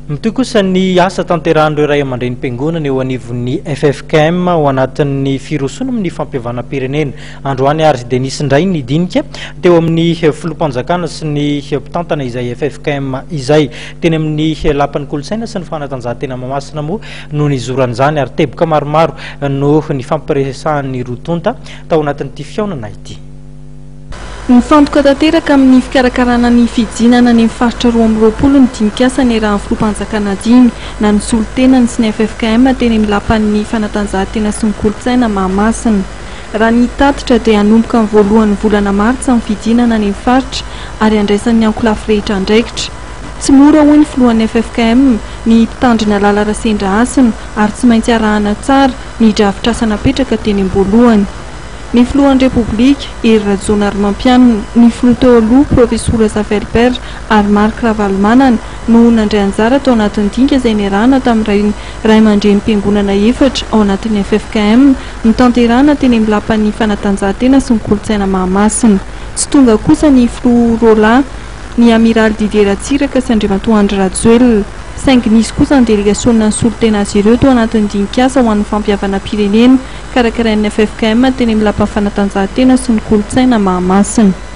Mitohy kosa ny asa tanterahan'ireo ray aman-drenim-piangonana eo anivon'ny ffkm ao anatin'ny firosoana amin'ny fampihavanam-pirenena. Androany ary dia nisy indray ny dinika teo amin'ny filoham-panjakana sy ny mpitantana izay ffkm izay. Teny amin'ny lapan'ny kolontsaina sy ny fanatanjahantena Mahamasina moa no nizoran'izany ary teboka maromaro no nifampiresahan'ny roa tonta tao anatin'ity fihaonana ity. Mifantoka tanteraka amin'ny fikarakarana ny fidinana any amin'ny faritra 22 ny dinikasa niarahan'ny filoham-panjakana dimy na ny solontenany sy ny ffkm teny amin'ny lapan'ny fanatanjahantena sy ny kolontsaina Mahamasina. Raha ny tatitra dia hanomboka ny voalohan'ny volana martsa ny fidinana any amin'ny faritra ary handraisan'ny ankolafy rehetra andraikitra. Tsy mora hoy ny filohan'ny ffkm, ny mpitandrina Lala Rasendrahasina ary tsy maintsy arahana tsara ny drafitrasa napetraka teny am-boalohany. Ny filohan'ny Repoblika, Hery Rajaonarimampianina, ny filoha teo aloha, Profesora Zafy Albert ary Marc Ravalomanana no nandray anjara tao anatin'ny dinika izay niarahana tamin'ny raiamandrenim-piangonana efatra ao anatin'ny ffkm notanterahina teny amin'ny Lapan'ny fanatanjahantena sy ny kolontsaina Mahamasina. Tsy tonga kosa ny filoha roalahy, ny Amiraly Didier Ratsiraka sy Andriamatoa Andry Rajoelina. Saingy nisy kosa ny delegasiona nisolo tena azy ireo tao anatin'ny dinikasa ho an'ny fampihavanam-pirenena karakarain'ny ffkm teny amin'ny Lapan'ny fanatanjahantena sy ny kolontsaina Mahamasina.